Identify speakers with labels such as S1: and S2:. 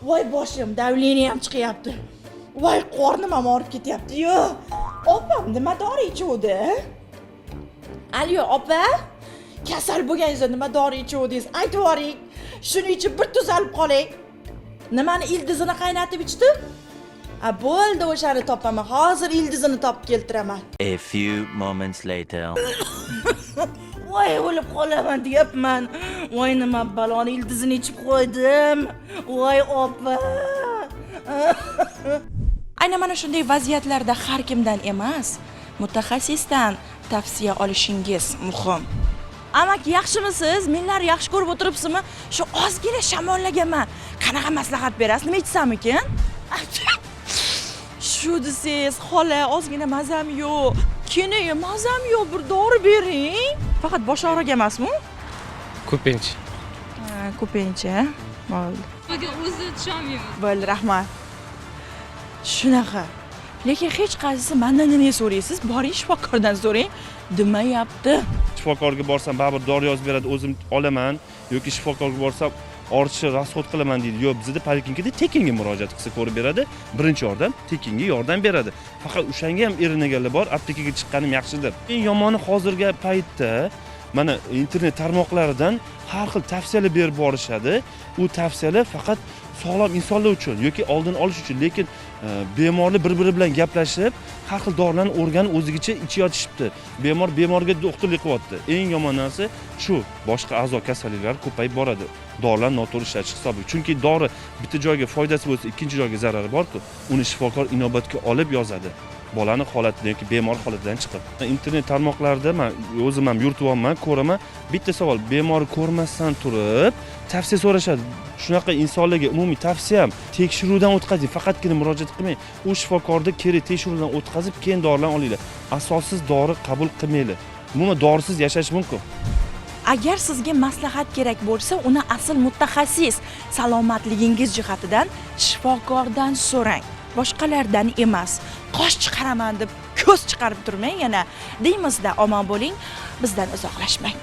S1: Voy boshim, давление ham chiqyapti. Voy, qornim ham og'rib ketyapti. Yo, opam nima dori ichuvdi? Alyo, opa, kasal bo'lganingizda nima dori ichuvdingiz, aytib yuboring. Shuni ichib bir tuzalib qolay. Nimani ildizini qaynatib ichdim? A, bo'ldi, o'shani topaman hozir, ildizini topib keltiraman.
S2: A few moments later.
S1: Voy, o'lib qolaman deyapman. Voy, nima baloni ildizini ichib qo'ydim. Voy, opa. Aynan mana shunday vaziyatlarda har kimdan emas, mutaxassisdan tavsiya olishingiz muhim. Amaki, yaxshimisiz? Menlar yaxshi ko'rib o'tiribsizmi? Shu ozgina shamollaganman, qanaqa maslahat berasiz, nima ichsamikin? Shu desangiz, xola, ozgina mazam yo'q, keyin mazam yo'q, bir dori bering. Faqat bosh og'riga emasmi?
S3: Ko'pincha.
S1: Ha, ko'pincha. Bo'ldi.
S4: Bugun o'zi tushunmaymiz.
S1: Bo'ldi, rahmat. Shunaqa, lekin hech qaysisi mandan nimaga so'raysiz, boring shifokordan so'rang demayapti.
S5: Shifokorga borsam, baribir dori yozib beradi, o'zim olaman yoki shifokorga borsam, ortiqcha расход qilaman deydi. Yo'q, bizada poliklinikada tekinga murojaat qilsa, ko'rib beradi, birinchi yordam tekinga yordam beradi. Faqat o'shanga ham eringanlar bor, aptekaga chiqqanim yaxshi deb. Eng yomoni, hozirgi paytda mana internet tarmoqlaridan har xil tavsiyalar berib borishadi. U tavsiyalar faqat sog'lom insonlar uchun yoki oldini olish uchun, lekin bemorlar bir biri bilan gaplashib, har xil dorilarni o'rganib, o'zigacha ichayotishibdi. Bemor bemorga doktorlik qilyapti. Eng yomon narsa shu, boshqa a'zo kasalliklari ko'payib boradi dorilar noto'g'ri ishlatish hisobiga. Chunki dori bitta joyga foydasi bo'lsa, ikkinchi joyga zarari borku. Uni shifokor inobatga olib yozadi, bolani holatidan yoki bemor holatidan chiqib. Internet tarmoqlarida man o'zim ham yurityapman, ko'raman. Bitta savol: bemorni ko'rmasdan turib tavsiya so'rashadi. Shunaqa insonlarga umumiy tavsiyam: tekshiruvdan o'tkazing, faqatgina murojaat qilmang. U shifokorda kerak tekshiruvdan o'tkazib, keyin dorilarni olinglar. Asossiz dori qabul qilmanglar. Umuman dorisiz yashash mumkin.
S1: Agar sizga maslahat kerak bo'lsa, uni asl mutaxassis, salomatligingiz jihatidan shifokordan so'rang, boshqalardan emas. Qosh chiqaraman deb ko'z chiqarib turmang yana deymizda. Omon bo'ling, bizdan uzoqlashmang.